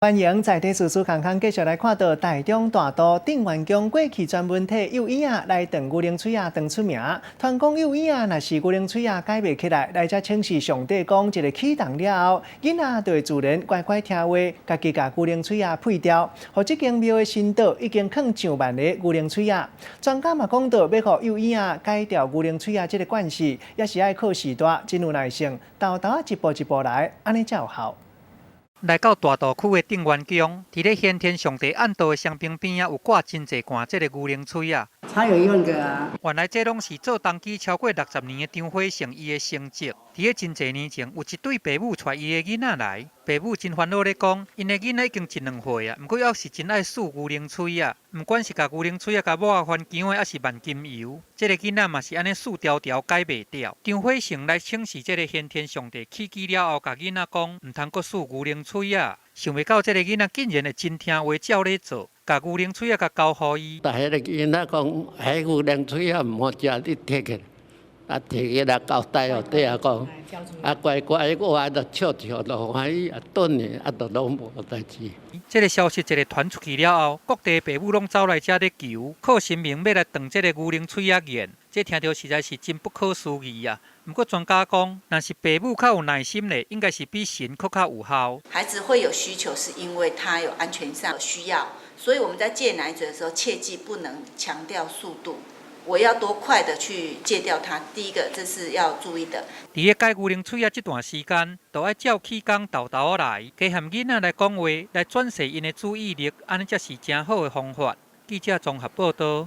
歡迎在地事事康康繼續來看到台中大肚鎮元宮過去專門替幼嬰仔來斷牛奶喙仔斷出名。傳講幼嬰仔若是牛奶喙仔解袂起來，來遮請示上帝講一个啟動了後，囡仔就會自然乖乖聽話，家己共牛奶喙仔廢掉。予這間廟的神桌已經囥上萬个牛奶喙仔。專家嘛講到，欲予幼嬰仔改掉牛奶喙仔這个慣勢，也是愛靠序大，真有耐性，沓沓仔一步一步來，按呢才有效。來到大肚區的鎮元宮，佇咧玄天上帝按桌的香爿邊仔，有掛真濟罐這个牛奶喙仔。才有用的啊！原來這攏是做童乩超過60年的張火成伊的成績。佇咧真濟年前，有一對爸母帶伊的囡仔來，爸母真煩惱咧講，𪜶的囡仔已經一兩歲啊，毋過猶是真愛欶牛奶喙仔，毋管是共牛奶喙仔共抹番薑的，抑是萬金油，這个囡仔嘛是按呢欶牢牢改袂掉。張火成來請示這个玄天上帝起乩了後，共囡仔講，毋通閣欶牛奶喙仔。想袂到這个囡仔竟然會真聽話，照咧做，共牛奶喙仔共交予伊。但彼个囡仔講，彼牛奶喙仔毋好食，你提起來，啊提起來交代予底下講，啊乖乖，我就笑笑就歡喜，啊轉去啊就攏無代誌。這个消息一个傳出去了後，各地爸母攏走來遮咧求，靠神明欲來斷這个牛奶喙仔緣。這聽著實在是真不可思議啊！毋過專家講，若是爸母較有耐心咧，應該是比神閣較有效。孩子會有需求，是因為他有安全上的需要，所以我們在戒奶嘴的時候，切記不能強調速度。我要多快的去戒掉它？第一個，這是要注意的。佇咧改牛奶喙仔這段時間，都愛照起工沓沓仔來，加和囡仔來講話，來轉移𪜶的注意力，按呢才是誠好的方法。記者綜合報導。